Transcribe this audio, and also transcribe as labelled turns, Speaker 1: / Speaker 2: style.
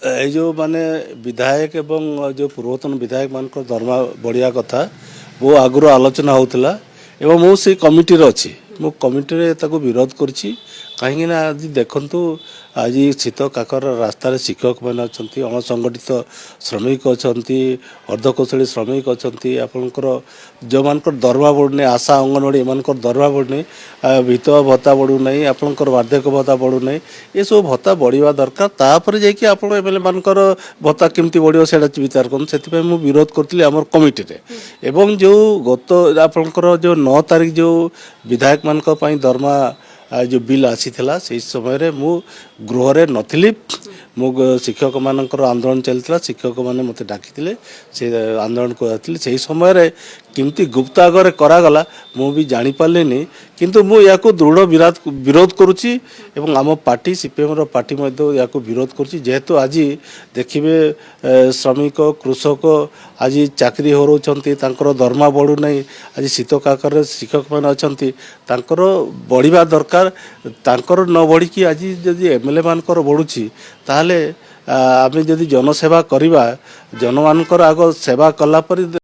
Speaker 1: ଏଇ ଯେଉଁ ମାନେ ବିଧାୟକ ଏବଂ ଯେଉଁ ପୂର୍ବତନ ବିଧାୟକମାନଙ୍କର ଦରମା ବଢ଼ିବା କଥା ବହୁ ଆଗରୁ ଆଲୋଚନା ହେଉଥିଲା ଏବଂ ମୁଁ ସେଇ କମିଟିରେ ଅଛି। ମୁଁ କମିଟିରେ ତାକୁ ବିରୋଧ କରିଛି, କାହିଁକିନା ଆଜି ଦେଖନ୍ତୁ, ଆଜି ଶୀତ କାକର ରାସ୍ତାରେ ଶିକ୍ଷକମାନେ ଅଛନ୍ତି, ଅଣସଂଗଠିତ ଶ୍ରମିକ ଅଛନ୍ତି, ଅର୍ଦ୍ଧକୁଶଳୀ ଶ୍ରମିକ ଅଛନ୍ତି। ଆପଣଙ୍କର ଯେଉଁମାନଙ୍କର ଦରମା ବଢ଼ୁନି, ଆଶା, ଅଙ୍ଗନବାଡ଼ି, ଏମାନଙ୍କର ଦରମା ବଢ଼ୁନି, ବିଧବା ଭତ୍ତା ବଢ଼ୁନାହିଁ, ଆପଣଙ୍କର ବାର୍ଦ୍ଧକ୍ୟ ଭତ୍ତା ବଢ଼ୁନାହିଁ। ଏସବୁ ଭତ୍ତା ବଢ଼ିବା ଦରକାର। ତାପରେ ଯାଇକି ଆପଣ ଏମ୍ଏଲ୍ଏ ମାନଙ୍କର ଭତ୍ତା କେମିତି ବଢ଼ିବ, ସେଇଟା ବିଚାର କରନ୍ତୁ। ସେଥିପାଇଁ ମୁଁ ବିରୋଧ କରିଥିଲି ଆମର କମିଟିରେ। ଏବଂ ଯେଉଁ ଗତ ଆପଣଙ୍କର ଯେଉଁ 9 ତାରିଖ ଯେଉଁ ବିଧାୟକମାନଙ୍କ ପାଇଁ ଦରମା ଯେଉଁ ବିଲ୍ ଆସିଥିଲା, ସେଇ ସମୟରେ ମୁଁ ଗୃହରେ ନଥିଲି। ମୁଁ ଶିକ୍ଷକମାନଙ୍କର ଆନ୍ଦୋଳନ ଚାଲିଥିଲା, ଶିକ୍ଷକମାନେ ମୋତେ ଡାକିଥିଲେ, ସେ ଆନ୍ଦୋଳନକୁ ଆସିଥିଲି। ସେହି ସମୟରେ କେମିତି ଗୁପ୍ତ ଆଗରେ କରାଗଲା, ମୁଁ ବି ଜାଣିପାରିଲିନି। କିନ୍ତୁ ମୁଁ ଏହାକୁ ଦୃଢ଼ ବିରୋଧ କରୁଛି ଏବଂ ଆମ ପାର୍ଟି, ସିପିଏମ୍ର ପାର୍ଟି ମଧ୍ୟ ଏହାକୁ ବିରୋଧ କରୁଛି। ଯେହେତୁ ଆଜି ଦେଖିବେ, ଶ୍ରମିକ, କୃଷକ ଆଜି ଚାକିରି ହରାଉଛନ୍ତି, ତାଙ୍କର ଦରମା ବଢ଼ୁନାହିଁ। ଆଜି ଶୀତ କାକରରେ ଶିକ୍ଷକମାନେ ଅଛନ୍ତି, ତାଙ୍କର ବଢ଼ିବା ଦରକାର। ତାଙ୍କର ନ ବଢ଼ିକି ଆଜି ଯଦି ଏମ୍ଏଲ୍ଏ ମାନଙ୍କର ବଢ଼ୁଛି, ତାହେଲେ ଆମେ ଯଦି ଜନସେବା କରିବା, ଜନମାନଙ୍କର ଆଗ ସେବା କଲା ପରେ